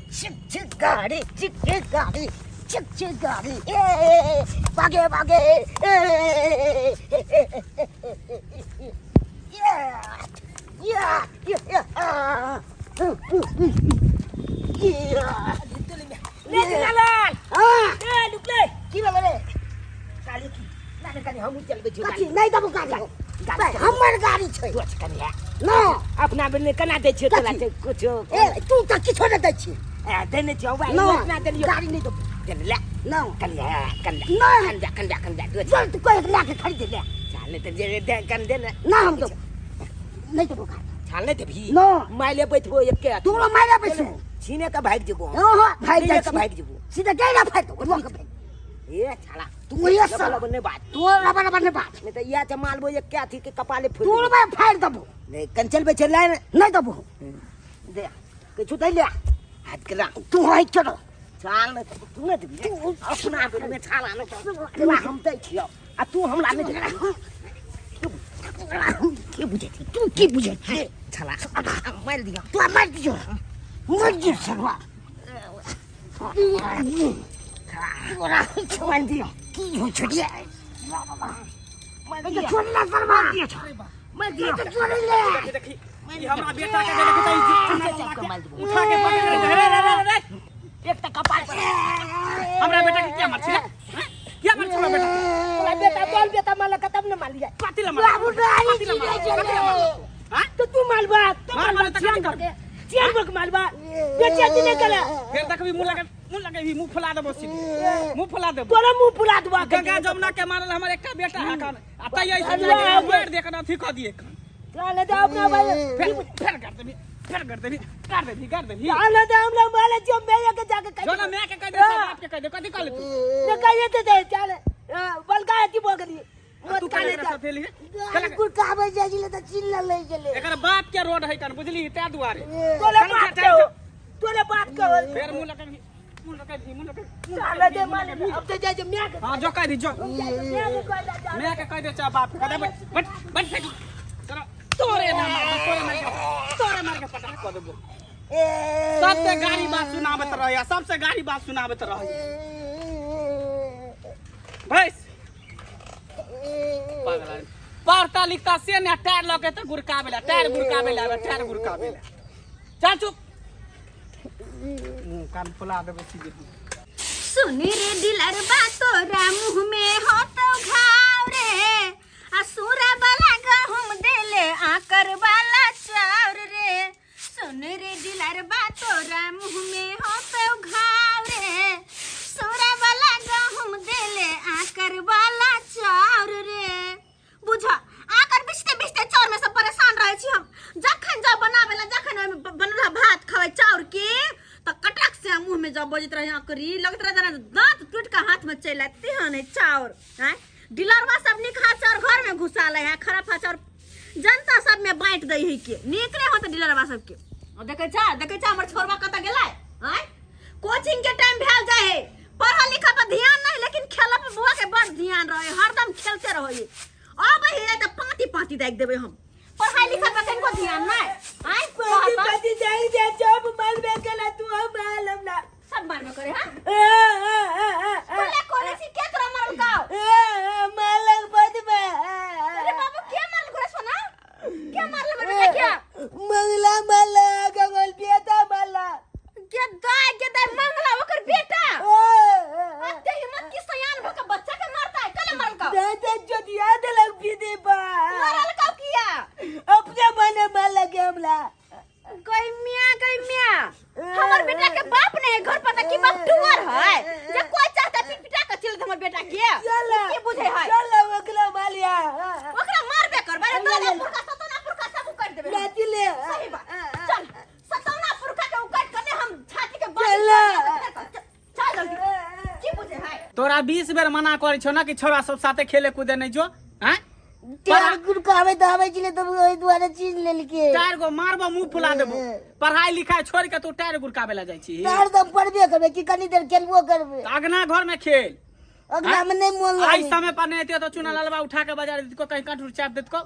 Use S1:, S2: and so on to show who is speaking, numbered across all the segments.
S1: छिक छिक गाड़ी, छिक छिक गाड़ी, छिक छिक गाड़ी, ए भागे भागे, ए या या या या।
S2: ले लाल।
S1: हाँ।
S2: ए लुकले।
S1: की भेलै रे?
S2: काली की ना ना, कनी हमहूँ चलबै छियौ।
S1: कथी नहि देबो गाड़ी?
S2: गाड़ी।
S1: हमर गाड़ी छै।
S2: सोच कनी है।
S1: ना।
S2: अपना बेर केना दै छियौ तोरा?
S1: कथी?
S2: कुछो।
S1: ए, तू तऽ किछो नहि दै छी।
S2: ए, देने छियौ भाइ।
S1: ना।
S2: अपना देलियौ।
S1: गाड़ी नहि देबो।
S2: चल ले।
S1: ना।
S2: कनी है, कनी।
S1: ना।
S2: कन जा, कन जा, कन जा।
S1: चल, तू कह लए के खरीद ले।
S2: चल नहि तऽ जे दे, कन दे ने।
S1: ना, हम देबो नहि, देबो गाड़ी।
S2: छाल नहि देबही?
S1: ना।
S2: माइले बैठबो एके।
S1: तोरो मारे बैसो।
S2: छीने के भागि जेबो हम।
S1: हँ हँ, भागि जाइ।
S2: छीने के भागि जेबो।
S1: सीधा गैरा फाड़ि देबो, लऽ के भागि।
S2: ए छाला।
S1: तू ये
S2: लबा
S1: साला।
S2: लबा नहि बात।
S1: तू रबर रबर नहि बात।
S2: नहि तऽ इएह छै, मालबो एके अथी के कपाले फोड़ि
S1: तू
S2: देबो।
S1: रबर फाड़ि देबो।
S2: नहि, कन चलबै छै लाइन।
S1: नहि देबो।
S2: दे किछु दै ले हाथ के ला।
S1: तू है चलो।
S2: छाल नहि तू नहि देबही अपना बेरमे? छाला नहि तोरा हम दै छियौ आ तू हमरा नहि देबही?
S1: की बुझै छी तू? की बुझै छी?
S2: छाला मारि दियौ।
S1: तू मारि दियौ, मारि दियौ सरवा। तोरा
S2: मारि दियौ।
S1: की होइ छै रे?
S2: मारि दियौ।
S1: छोड़ ले सरवा।
S2: मारि दियौ।
S1: छोड़ ले।
S3: देखी देखी, ई हमरा बेटा के देखी त ई
S2: पीछे चाप के मारि देबो।
S3: उठा के पकड़ रे रे रे रे रे।
S2: एक तऽ कपार पर।
S3: हमरा बेटा के क्या मार छी रे? हैं? क्या मार छी हमरा बेटा के?
S2: तोरा बेटा बोल, बेटा मारलक तब ने मारलियै।
S3: कथी ला मार?
S1: बाबू गाड़ी
S3: कथी ला मार? कथी ला मार? हैं?
S2: तो तू मालबा तो
S3: मार,
S2: मालबा
S3: मार,
S2: चियान
S3: तखन
S2: करके चियान बक मालबा बेचिया जी नहीं कला।
S3: फेर देखबी, मुंह लगे, मुंह लगे, मुंह फुला देबो, सीधे मुंह फुला देबो।
S2: तोरा मुंह फुला देबो।
S3: गंगा जमुना के मारल हमर एकटा बेटा है कन आ तैयो ई सब लगे मार दे कन अथी क दिए कन।
S2: चल दे अपना भाई।
S3: फेर फेर कर देबी, फेर कर देबी, कर देबी, कर देबी।
S2: चल दे, हमरा माले जो मैं के जाके कह
S3: जो ना, मैं के कह दे, सब बाप के कह दे। कथी कहले तू?
S2: ने कहिए ते दे। चल बलका अथी भऽ गेली।
S3: तू
S2: काले
S3: काले साथे लिए।
S1: गाड़ी गुड़काबै जाइ छलै तऽ चिल्ला लै गेलै।
S3: एकर बाप के रोड है कन, बुझली? तै दुआरे
S2: तोरे
S3: चल,
S2: बाप
S3: चल,
S2: के हो,
S3: चल।
S2: तोरे बाप के हो।
S3: फेर मुंह लगे, मुंह लगे, मुंह लगे।
S2: चल दे माले, अब तो जाय जे म्या के।
S3: हां, जो कह दी, जो।
S2: म्या के कह दे जा।
S3: मैं के कह दे चा बाप के कह दे। बट बट बट फेंक तोरा, तोरे ना मार, तोरे मार के, तोरे मार के पटा क देबो। सबसे गाड़ी बात सुनाबत रहे, सबसे गाड़ी बात सुनाबत रहे। भैंस पागल आदमी। पढ़ता लिखता से ने टायर लऽ के तऽ गुड़काबे ला, टायर गुड़काबे ला, टायर गुड़काबे ला। चल चुप, मुंह कान फुला देबो सीधे।
S4: सुनी रे दिलरबा, तोरा मुँह में हो तो घाव रे, आ सूरा वाला गहुम देले आकर वाला चाउर रे। सुन रे दिलरबा, तोरा मुँह में हो तो घाव रे, सूरा वाला गहुम देले आकर वाला चाउर रे। बुझ, आकर बिछते बिछते चाउर में सब परेशान रहे छी हम। जखन जब बनावे ला, जखन ओहिमे बनल भात खावे चाउर के, त कटक से मुंह में जब बजत रहे आकरी, लगत रहे जेना दांत टूट के हाथ में चलि आयत तेहन है चाउर। आँय, डीलरवा सब निकहा चाउर घर में घुसा ले है, खराब चाउर जनता सब में बांटि दै है। के नीक नहीं होत डीलरवा सबके। आ देखै छा, देखै छा हमर छोरवा कतऽ गेलै? आँय, कोचिंग के टाइम भेल जाय है, पढ़ल लिखल पर ध्यान नहीं, लेकिन खेल पर बुआ के बड़ ध्यान रहे, हरदम खेलते रहे। अब हे त पाती पाती दागि देबै हम। पढ़ाई लिखाई पर कनिको ध्यान नहीं। आँय,
S2: पति पति जाई जे जब मालबे केला तू हम मालम ना।
S4: सब मारबे करे। हां, कोले कोले छी के तोरा मारल काव?
S2: मालक बदबे।
S4: अरे बाबू, के मारल करे सोना? के मारल हमर बेटा के?
S2: मंगला माला गंगल बेटा माला।
S4: के दाय, के दाय मंगला ओकर बेटा? अते हिम्मत की सयान भ के बच्चा के मारता है? कले मारल काव?
S2: दादा जोदिया देलक विधि बा।
S4: मारल काव किया?
S2: अपने मने माला के हमला।
S4: गई मिया, गई मिया, हमर बेटा के बाप नहीं है घर पर त की बाप टुअर है जे कोई चाहता पिट पिटा के चल हमर बेटा के?
S2: चल।
S4: की बुझे है?
S2: चल, ओकरा मालिया।
S4: ओकरा मारबे करबै रे। तोरा पुरखा सतौना पुरखा सब उकाट देबै हम।
S2: नाची ले।
S4: सही बात, चल, सतौना पुरखा के उकाट के हम छाती के बाल
S2: चल।
S4: चल जल्दी, की बुझे है?
S3: तोरा 20 बेर मना करै छौ ना कि छोरा सब साथे खेले कूदे नहीं जो। हैं?
S1: टायर गुड़काबै तऽ आबै छलै तऽ ओहि दुआरे चीज लेलकै।
S3: टायर गो मारबो, मुंह फुला देबो। पढ़ाई लिखाई छोड़ के तू टायर गुड़काबे ला जाइ छी?
S1: टायर तऽ पढ़बे करबै कि कनी देर खेलबो करबै?
S3: अगना घर में खेल।
S1: अगना में नहि मोन
S3: आई
S1: लागै।
S3: समय पर नहीं एते तो चुना ललबा उठा के बाजार देतको, कहीं कंठुर चाप देतको।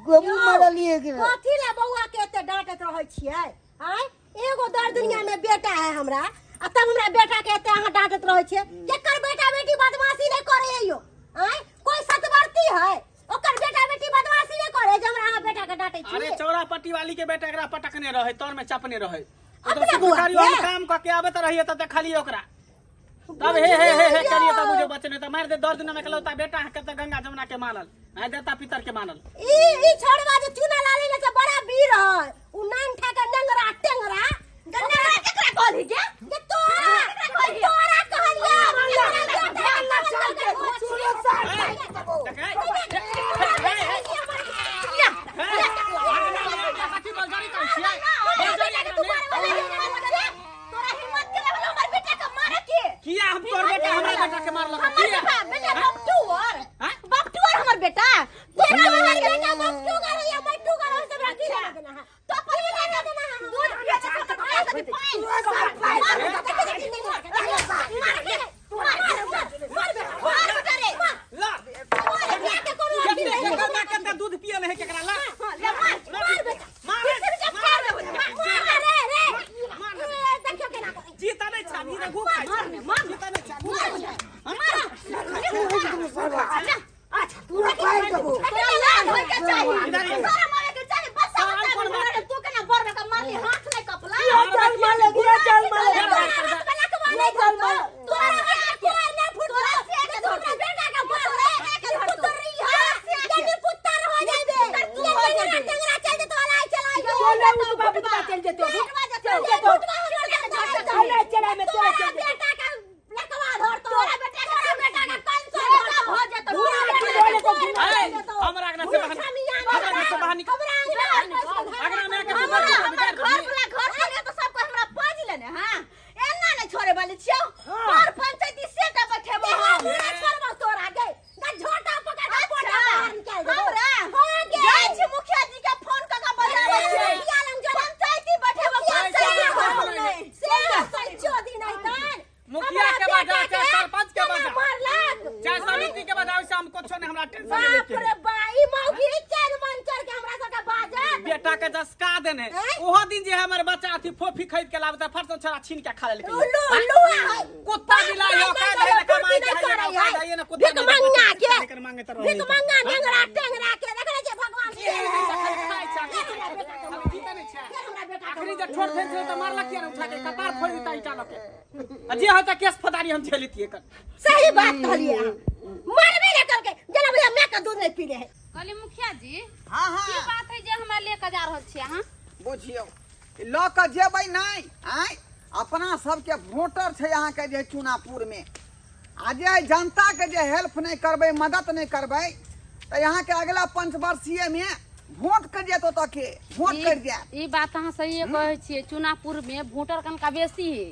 S1: गहूम मरलियै कि
S5: कथी ला बौआ के एते डांटैत रहै छियै? आँय,
S1: एगो दर दुनिया में बेटा है हमरा आ तब हमरा बेटा के एते अहाँ डांटत रहै छियै। केकर बेटा बेटी बदमाशी नहीं करे है यो? आँय कोई सतवर्ती है ओकर बेटा बेटी बदमाशी नहीं करे जे हमरा अहाँ बेटा के डांटै
S3: अरे
S1: छियै?
S3: चौरा पट्टी वाली के बेटा एकरा पटकने रहे, तर में चपने रहे। तो
S1: अपने
S3: सिकुड़
S1: बुआ
S3: करियो, हम
S1: के?
S3: काम क के आबे त रहिए त देखलिए ओकरा, तब हे हे हे हे करिए तब बुझे बचने त मार दे। दर्द न में लौता बेटा के त गंगा जमुना के मानल आय, देवता पितर के मानल।
S1: ई ई छोड़वा जे चूना लाली में से बड़ा वीर है, उ नाम ठा के नेंगरा टेंगरा।
S4: नेंगरा केकरा कहली गे?
S1: जे तोरा तोरा कहलिया।
S3: देखे कथी बलजोरी करै छियै?
S4: तोरा हिम्मत के भेलो हमर बेटा के मारे के?
S3: किया हम तोर बेटा हमरा बेटा के मारलक?
S4: हमर
S3: किया?
S4: बेटा बेटा बपटू और
S3: हाँ?
S4: बपटू और हमर बेटा तोरा
S1: हमर
S4: बेटा
S1: बेटा बपटू करे या मट्टू करे, सब रखी लेना देना है।
S4: तो पहिले ना दूध पिए छै त खाए त पानी मार बेटा के, मार के, मार मार मार मार बेटा रे।
S3: ला।
S4: मार बेटा के कोनो अथी
S3: केते
S4: नहीं।
S3: केकर मां केते दूध पियल है केकरा? ला।
S4: हां ले, मार मार बेटा।
S3: मार।
S4: फिर से मार दे, मार रे रे।
S3: मार।
S1: ए, देखियो केना करे।
S3: जीता नहीं छा, जीता गु खाइ।
S4: मार ने मार।
S3: जीता नहीं छा, गु खाइ।
S4: मार।
S1: अच्छा तू पार देबो।
S4: तोरा लाज होय के चाही,
S3: इधर ही।
S4: शरम आवे के चाही। बच्चा
S3: साल
S4: बच्चा
S3: कोन
S4: मारे तू केना बर बेटा मारली, हाथ नहीं कपला।
S1: चल मार ले, चल मार ले।
S4: तोरा हाथ में लकवा नहीं धरतो। तोरा से
S1: कोर ने फुट
S4: तोरा से के
S1: तोरा
S4: धरतो।
S1: बेटा के मार रे पुत्र रही है जनी पुत्र हो जाबे।
S4: तू
S1: ये
S4: हो
S1: टेंगरा
S4: जाबे।
S1: टेंगरा चल जेतो, अलाई चलाई।
S2: चल रे, उठबा बुतबा चल जेतो।
S1: चल जेतो।
S2: अलाई चला में तोरा चल जेतो।
S1: बेटा के लकवा धरतो।
S4: तोरा बेटा के
S1: तोरा बेटा के कैंसर
S4: बेटा
S1: धरतो।
S4: भ जेतो।
S2: घुरा
S4: तोरा
S2: के
S4: बेटा
S2: बोले तो
S4: के
S2: घुरा।
S3: ए, हमरा अगना से बाहर, हमरा अगना से बाहर निकल।
S1: हमरा अंगना
S3: अगना में आके तू
S4: हमरा
S3: बच्चा
S4: हमर घर वाला घर वाला तो सबको हमरा पाज लेने। हां एना नहीं छोड़े वाली छियो। पर पंचायती सेटा बैठेबो हम।
S1: हमरा छोड़बो तोरा गे ना झोटा पकड़ के पोटा बाहर निकाल देबो।
S4: हमरा
S1: हां गे।
S4: जाइ छी मुखिया जी के फोन क के बजाबै छियै।
S1: मुखिया लग जो।
S4: पंचायती बैठेबो, पंचायती छोड़बो नहीं।
S1: से सच्चो दिन है तन।
S3: मुखिया के बजा, चाहे सरपंच के बजा,
S1: मारलक
S3: चाहे समिति के बजा, वैसे हम कुछो नहीं, हमरा टेंशन नहीं
S1: बाप
S3: लेके।
S1: रे बा, ई मौगी चार मन चढ़ के हमरा सबके बाजत।
S3: बेटा के जसका देने
S1: हैं?
S3: ओहो दिन जे हमर बच्चा अथी फोफी खरीद के लाबता, फरसन छोरा छीन के खा लेलकै।
S1: उल्लू उल्लू है।
S3: कुत्ता बिलाई हो का दे ना कमाई के है ना का दे ना कुत्ता।
S1: भीख मंगा के।
S3: एकर मांगे त रहे
S1: भीख मंगा नेंगरा टेंगरा के देखले छै भगवान
S3: की है खाइ छा जीता नहीं छा।
S1: हमरा बेटा के
S3: आखिरी जे ठोर फेंक त मारला किया ने, उठा के कपार फोड़ देता ईटा लके। आ जे होता केस फौजदारी हम झेलती एकर।
S1: सही बात कहलिए अहाँ। मरबे ने करके जेना भैया मैं के दूध नहीं पी रहे।
S5: कहली मुखिया जी,
S6: हाँ।
S5: की
S6: हाँ।
S5: बात है जे हमरा लेके जा रहल छी अहाँ?
S6: बुझियौ, लऽ कऽ जेबै नहि। आँय, अपना सबके वोटर छै अहाँके जे चुनापुरमे, आ जे जनताके जे हेल्प नहि करबै, मदद नहि करबै, तऽ अहाँके अगिला पंचवर्षीयमे वोट करि जायत, ओतऽ के वोट करि जायत।
S5: ई बात अहाँ सही कहै छियै। चुनापुर में वोटर कनका बेसी है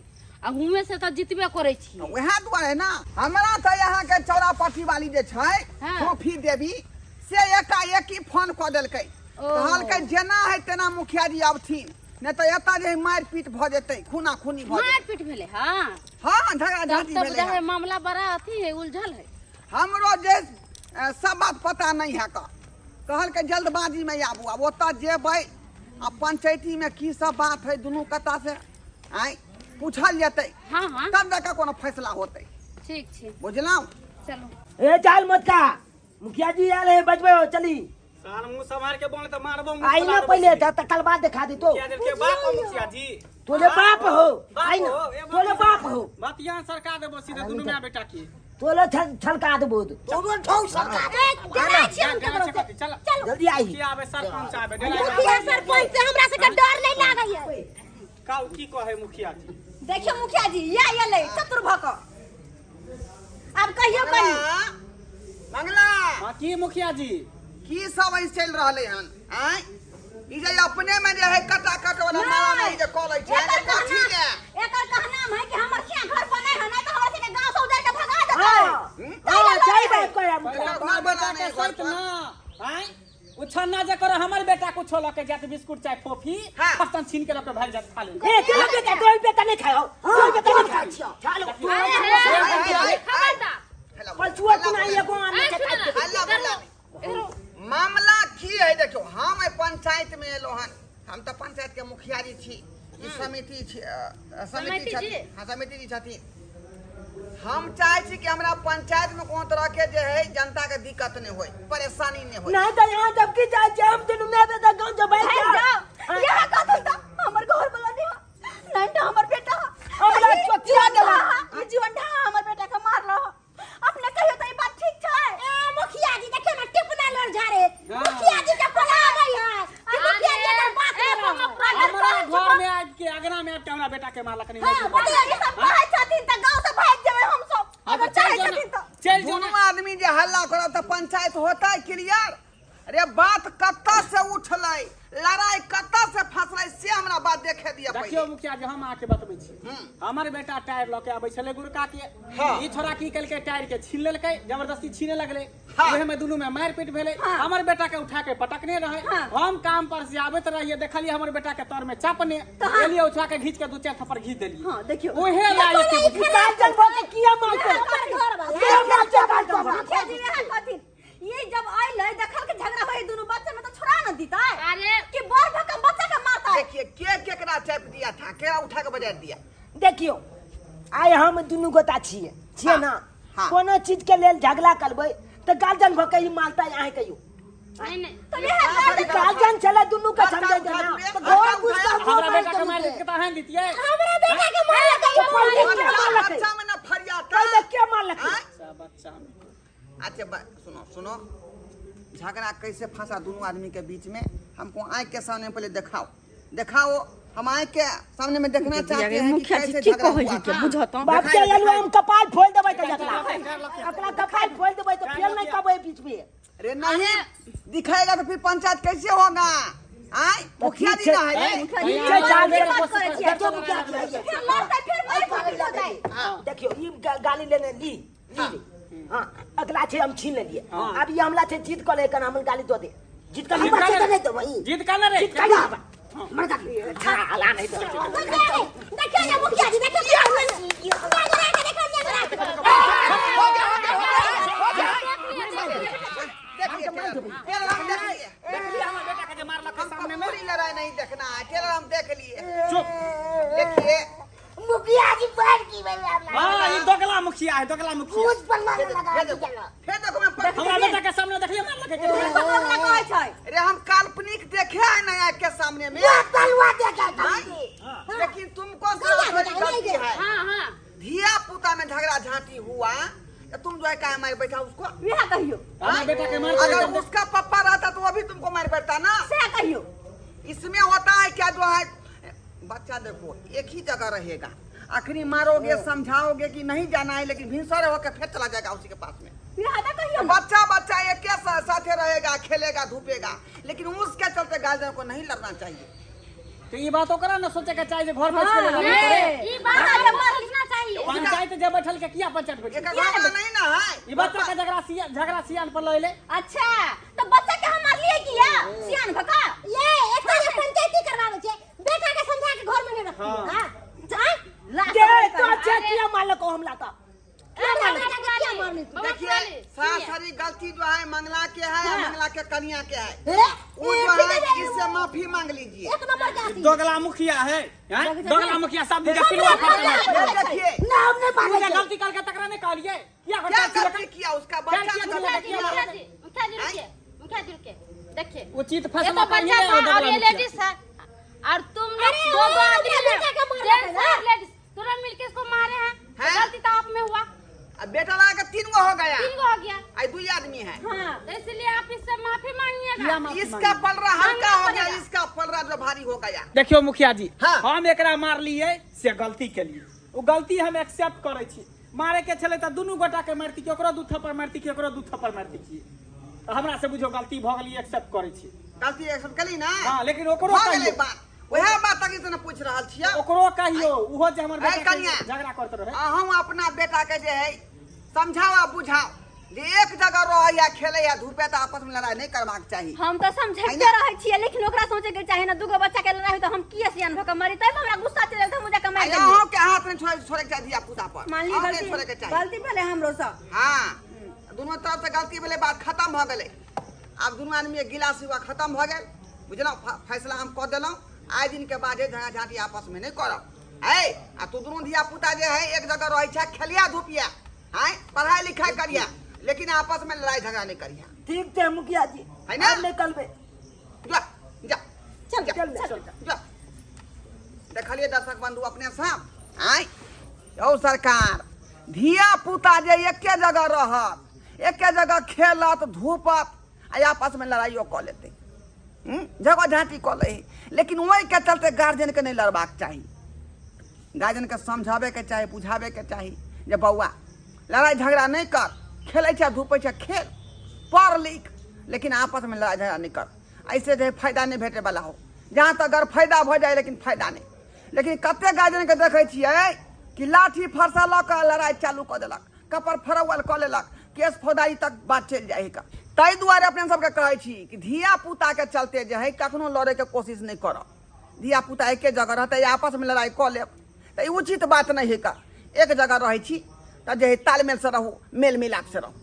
S5: आ हुएं से तऽ जितबे करै छी।
S6: वएह दुआरे ने हमरा तऽ अहाँके चौरापट्टी वाली जे छै,
S5: हाँ।
S6: फोफी देवी, से एकाएकी फोन कऽ देलकै।
S5: ओ।
S6: कहलकै जेना है तेना मुखिया जी अबथिन, नहि तऽ एतऽ जे मारि पीट भऽ जेतै, खूना खूनी भऽ जेतै।
S5: मारपीट भेलै? हाँ।
S6: हाँ, झगड़ा
S5: तब
S6: झाँटी
S5: तब
S6: भेलै
S5: बुझाइ
S6: हँ।
S5: मामला बड़ा अथी है, उलझल है।
S6: हमरो जे सब बात पता नहीं है। का कहलकै जल्दबाजीमे आबू। आब ओतऽ जेबै आ पंचायतीमे की सब बात है दुनू कता से आँय पूछल जेतै।
S5: हाँ हाँ।
S6: तब जाके कोनो फैसला होतै।
S5: ठीक छै।
S6: बुझलहुँ?
S5: चलू।
S2: ए चाल मत का, मुखिया जी आयल है, बजबे हो चली।
S3: साल मुंह संभार के बोल त मारबो मुंह।
S2: आई ना पहले तकल बाद दिखा दी तो।
S3: मुखिया जी के बाप हो मुखिया जी?
S2: तोले बाप हो।
S3: बाप
S2: आई ना।
S3: हो, ए बाप।
S2: तोले बाप हो।
S3: बात यहाँ सरका देबो सीधे दुनू माय बेटा की।
S2: तोले छलका देबो।
S1: तोरो ठौ सरकार। ए, डराइ छी हम केकरो से?
S3: चल।
S2: जल्दी आई।
S3: मुखिया आबे, सरपंच आबे।
S1: मुखिया सरपंच से हमरा सबके डर नहीं लागैया।
S3: का की कहे मुखिया जी?
S4: देखियो मुखिया जी, या एलै चतुर भऽ कऽ। आब कहियो कनी।
S6: मंगला।
S3: हाँ, की मुखिया जी?
S6: की सब ऐसे चलि रहलै हन? आँय, ई जे अपने में जे है कटा कट वाला मारा मारी जे कऽ लै छै
S4: एकर
S6: कथी
S4: कहना
S6: ले?
S4: एकर कहना है कि हमर सिया घर पर नहीं है, नहीं तो हमरा सबके गांव से उजाड़ के भगा देतै।
S2: हाँ हाँ, सही बात कहे मुखिया।
S6: एकर
S3: हमर
S6: घर
S3: बेटा
S6: बना
S3: के
S6: नहीं घर
S3: सैत
S6: पर।
S3: ना आँय उछन्ना जे करे हमर बेटा कुछो लके जात बिस्कुट चाहे फोफी,
S6: हाँ।
S3: फटन छीन के लके भाग जात खा ले।
S2: ए चलो बेटा, तोर बेटा नहीं खाओ, तोर बेटा नहीं खाओ, चलो।
S6: आय, आय,
S5: खबरदार।
S6: हेलो,
S2: पलछुआ तू नहीं एगो आने
S5: ए,
S2: के
S5: सुन ना।
S6: हल्ला गुल्ला नहीं। मामला की है देखियो, हम एहि पंचायत में एलो हन, हम तऽ पंचायत के मुखिया जी छी, ई समिति
S5: जी।
S6: हाँ समिति जी छथिन। हम चाहे छी कि हमरा पंचायत में कोनो तरह के जे है जनता के दिक्कत नहीं होय, परेशानी नहीं होय।
S2: नहीं तो यहाँ जब की जाए छे हम दुनू माय बेटा गाँव जबै
S4: भाग जाओ यहाँ कथन त हमर घर वाला नहीं नहीं तो हमर बेटा
S2: हमरा चोटिया देला।
S4: ई जीवन ढा हमर बेटा के मारलो। अपने कहियो त ई बात ठीक छै?
S1: ए मुखिया जी देखियो ना टिपना लड़ जा रे। मुखिया जी के पला गई है कि मुखिया जी एकर बात
S3: ए,
S1: नहीं रहे।
S3: हमरा घर में आबि के अंगना में आबि के हमरा बेटा के मारलक नहीं।
S1: हाँ,
S4: मुखिया जी सब कहै छथिन त गांव से भाग जेबै हम सब।
S3: हाँ,
S4: अगर
S3: तऽ चलि
S4: चाहै
S3: जो ना,
S4: छथिन त
S3: चलि जो
S6: दुनू
S3: ना।
S6: आदमी जे हल्ला करब तऽ पंचायत होतै क्लियर। अरे बात कतऽ से उठलै, लड़ाई कतऽ से फंसलै, से हमरा बात देखे दिअ
S3: देखियौ
S6: पहिले।
S3: मुखिया जी, हम अहाँके बतबै छी। हमर बेटा टायर लऽ के आबै छलै गुरका के।
S6: हाँ।
S3: ई छोरा की केलकै, टायर के छीन लेलकै, जबरदस्ती छीने लगलै।
S6: हाँ।
S3: ओहे में दुनू में मारि पीट भेलै। हमर बेटा के उठा के पटकने रहै। हम काम पर से आबैत रहियै, देखलियै हमर बेटा के तर में चापने, एलियै उठा के घीच के दू चारि थप्पड़ घीच देलियै।
S4: हां देखियौ
S3: ओहे ला एते बुझू।
S2: गार्जियन भऽ के किया मारतै?
S1: हमर घर वाला
S2: किया मारतै गार्जियन भऽ के?
S4: मुखिया जी यहाँ कथिन ये जब आइलै देखल के झगड़ा होय दुनू बच्चा में त छोड़ा न दितै।
S5: अरे
S4: कि बड़ भक बच्चा के मारतै।
S6: देखिए के केकरा चाप दिया था, केकरा उठा के बजा दिया।
S2: देखियौ आइ हम दुनू गोटा छियै छियै ना।
S6: हाँ।
S2: कोनो चीज के लेल झगड़ा करबै तऽ गार्जियन भऽ के ई मारतै अहाँ कहियो।
S5: नहीं नहीं
S4: त इहे गार्जियन
S2: गार्जियन छलै दुनू के
S6: बच्चा
S2: समझै
S6: उठा
S2: ना।
S6: दिए,
S2: तऽ
S6: बच्चा
S2: घर घुसि कऽ
S6: उठा
S3: हमरा
S2: हमरो
S3: बेटा के
S2: मारि
S3: मारि
S2: देलकै।
S3: देलकै तऽ अहाँ दितियै।
S1: हमरा बेटा के मारलकै ई
S2: पहिले
S1: मारलकै।
S2: के मारलकै?
S6: बच्चा में ना फरियाता।
S2: पहिले के मारलकै?
S6: आँय?
S3: बच्चा बच्चा में।
S6: अच्छा सुनो सुनो, झगड़ा कैसे फंसा दोनों आदमी के बीच में, हमको आँख के सामने पहले दिखाओ दिखाओ, हम आँख के सामने में देखना चाहते हैं कि
S4: मुखिया जी
S6: कैसे
S4: की
S6: झगड़ा
S4: कहै
S6: हुआ।
S4: छै बुझत।
S2: बाप के एलु हम कपार फोड़ि देबै तऽ एकरा एकरा कपार फोड़ि देबै तऽ फेर नहि कहबै बीच में।
S6: अरे नहीं दिखाएगा तो फिर पंचायत कैसे होगा? आय मुखिया जी ना है रे।
S4: मुखिया जी
S2: ठीक छै, चाल
S4: बात
S2: देखो।
S4: करै छियै।
S2: देखियौ मुखिया जी आइए।
S4: फिर लड़तै फिर मारि पीट हो जाइ।
S2: देखियौ ई गाली लेने ली ली ली। हाँ अगला छै हम छीन लेलिए। अब ई हमला छै जीत कऽ ले कन हमर गाली दऽ दे। जीत कऽ
S3: जीत
S2: हमरा
S3: कऽ
S2: छै तऽ
S3: ले।
S2: नहि देबै।
S3: जीत का ना रे।
S2: जीत कऽ ले मर जा छाला नहीं देबै।
S1: देखियो ने मुखिया जी देखियो नेंगरा के देखियो नेंगरा के।
S6: हो गया हो गया हो गया हो गया। देखिए टेलर हम देख लिए।
S3: देखलियै हमर बेटा के जे मारलक
S6: हमको
S3: सामने में।
S6: पूरी लड़ाई नहीं देखना है, टेलर हम देख लिए।
S3: चुप।
S6: देखिए
S1: मुखिया जी बैठ की भेल हमरा।
S3: हाँ ई दोगला मुखिया है, दोगला मुखिया।
S1: घूस पर मारे लगा
S6: फिर
S1: दी
S6: देखो
S1: चलो।
S6: फिर देखो मैं पर
S3: हमरा बेटा के सामने देखलियै मारलक के।
S4: दोगला कहै छै।
S6: अरे हम काल्पनिक देखे है ना आँख के सामने में।
S1: तलवा देखे तलवा।
S6: लेकिन तुमको थोड़ी गलती है।
S5: हाँ हाँ
S6: धिया पुता में झगड़ा झांटी हुआ तो तुम जो है काहे मार बैठा उसको?
S4: इहे कहियो।
S3: हमरा बेटा के मार
S6: अगर उसका पप्पा रहता तो वो भी तुमको मार बैठता ना।
S4: से कहियो।
S6: इसमें होता है क्या जो है बच्चा देखो एक ही जगह रहेगा, आखिरी मारोगे समझाओगे कि नहीं जाना है, लेकिन भिनसर होकर फिर चला जाएगा उसी के पास में।
S4: इहे त कहियो ना।
S6: बच्चा बच्चा एक के साथे रहेगा, खेलेगा धूपेगा, लेकिन उसके चलते गार्जियन को नहीं लड़ना चाहिए।
S3: तो ई बात ओकरा न सोचे के चाहिए जे घर पर छोड़े
S5: नहीं,
S3: करे।
S5: ई बात हमको सोचना चाहिए।
S3: पंचायत जे बैठल के किया पंचायत बैठल?
S6: एक झगड़ा नहीं ना है।
S3: ई बच्चा के झगड़ा सिया झगड़ा सियान पर लइले।
S4: अच्छा तो बच्चा के हम मारलिए किया सियान भका?
S1: ये एता जे पंचायती करवाबै छै, बेटा के समझा के घर में नहीं रखी। हां जाय
S2: दे तो छै किया मारलको हमला तऽ?
S1: किया मारलको? किया मारली तू?
S6: देखिए सारी गलती जो है मंगला के है और मंगला के कन्या के है।
S1: हे
S6: वो जो है इससे माफी मांग लीजिए।
S1: एक नंबर के आती।
S3: दोगला मुखिया है, हैं? दोगला मुखिया सब दिन के पिलुआ फटल है।
S6: फिर देखिए
S2: ना हम नहीं
S3: तू
S2: मानै
S3: जे
S2: छियै।
S3: गलती करके तकरा नहीं कहलियै। किया
S6: क्या
S3: करता
S6: गलती किया उसका बच्चा
S3: क्या
S6: ने
S3: किया?
S6: गलती
S5: मुखिया
S6: किया।
S5: जी मुखिया जी रुकिए, मुखिया जी रुकिए। देखिए
S3: उचित
S5: ये
S3: फैसला
S5: तो बच्चा
S3: करिए
S5: था और
S3: दोगला
S5: ये
S3: मुखिया।
S5: लेडीज है और तुम लोग
S1: अरे
S5: दो
S1: वो
S5: दो आदमी
S1: अपने बेटा के मारलक
S5: जेंट्स
S1: है ना?
S5: और लेडीज तुरंत मिलके इसको मारे हैं।
S6: हैं?
S5: गलती तो आप में हुआ।
S6: अब बेटा लगा के 3 गो हो गया।
S5: 3 गो हो गया।
S6: आई 2 आदमी है।
S5: हाँ तो इसलिए आप इससे माफी मांगिएगा।
S3: किया माफी
S6: इसका
S3: मांगिए?
S6: पलरा हल्का हो गया,
S5: पड़ेगा।
S6: इसका पलरा जो भारी हो गया।
S3: देखियो मुखिया जी,
S6: हाँ।
S3: हम एकरा मारलिए से गलती के लिए, वो गलती हम एक्सेप्ट करै छी। मारे के छलै तऽ दुनू गोटा के मारती, केकरो 2 थप्पड़ मारती, केकरो 2 थप्पड़ मारती छी। तऽ हमरा से बुझो गलती भऽ गेली, एक्सेप्ट करै छी।
S6: गलती एक्सेप्ट करी ना?
S3: हाँ, लेकिन ओकरो
S6: भऽ गेलै
S3: कहियो।
S6: बात, वएह बात तक ने पूछ रहल छियै।
S3: ओकरो कहियो उहो जे हमर
S6: ऐ
S3: बेटा के
S6: कनिया।
S3: झगड़ा करत रहे।
S6: अहूँ अपना बेटा के जे है समझाओ आ बुझाओ जे एक जगह रहे या खेले या धूपे तऽ आपस में लड़ाई नहीं करबाक चाही।
S4: हम तऽ समझैते
S6: है ना?
S4: रहै छियै, लेकिन ओकरा सोचे के चाही ना, दूगो बच्चा के लड़ाई होय तऽ हम किया सियान भऽ कऽ मरी? तब हमरा गुस्सा चलि गेल तऽ हम जा कऽ मारि
S6: आ
S4: देलियै।
S6: अहूँ के हाथ नहीं छोड़े के चाही धिया पुता पर।
S4: मानली
S6: अहूँ के
S4: गलती,
S6: छोड़े के चाही।
S4: गलती भेलै हमरो सँ।
S6: हाँ दुनू तरफ से गलती भेलै, बात खत्म भऽ गेलै। आब दुनू आदमी के गिला सिवा खत्म भऽ गेल, बुझलहुँ? फैसला हम कऽ देलहुँ। आइ दिन के बाद झगड़ा झाँटी आपस में नहीं करब। है आ तू दुनू धिया पुता जे है एक जगह रहै छै, खेलिया धूपिया है, पढ़ाई लिखाई करिया, लेकिन आपस में लड़ाई झगड़ा नहीं करिया।
S2: ठीक छै मुखिया जी।
S6: है ना?
S2: आब नहि करबै।
S6: जा जा।
S1: चल।
S6: जा।
S2: चल चल।
S6: जा। देखलिए दर्शक बंधु अपने सब, आय यौ सरकार, धिया पुता जे एके जगह रहत, एके जगह खेलत धूपत आ आपस में लड़ाइयो कऽ लेतै, झगड़ा झाँटी कऽ लै, लेकिन ओहिके चलते गार्जियनके नहि लड़बाक चाही। गार्जियनके समझाबैके चाही, बुझाबैके चाही जे बौआ लड़ाइ झगड़ा नहि कर, खेलै छै धूपै छै खेल, पढ़ लिख, लेकिन आपसमे लड़ाइ झगड़ा नहि कर। ऐसे जे फायदा नहि भेटैवला हो, जहाँ तक अगर फायदा भऽ जाइ लेकिन फायदा नहि। लेकिन कते गार्जियनके देखै छियै कि लाठी फरसा लऽ कऽ लड़ाइ चालू कऽ देलक, कपड़ फरौअल कऽ लेलक, केस फौदारी तक बात चलि जाइ है। ताहि दुआरे अपने सबके कहै छी कि धिया पुताके चलते जे है कखनो लड़ैके कोशिश नहि करब। धिया पुता एके जगह रहतै, आपसमे लड़ाइ कऽ लेब तऽ ई उचित बात नहि है। एक जगह रहै छी तऽ जे है तालमेलसँ रहू, मेल मिलापसँ रहू।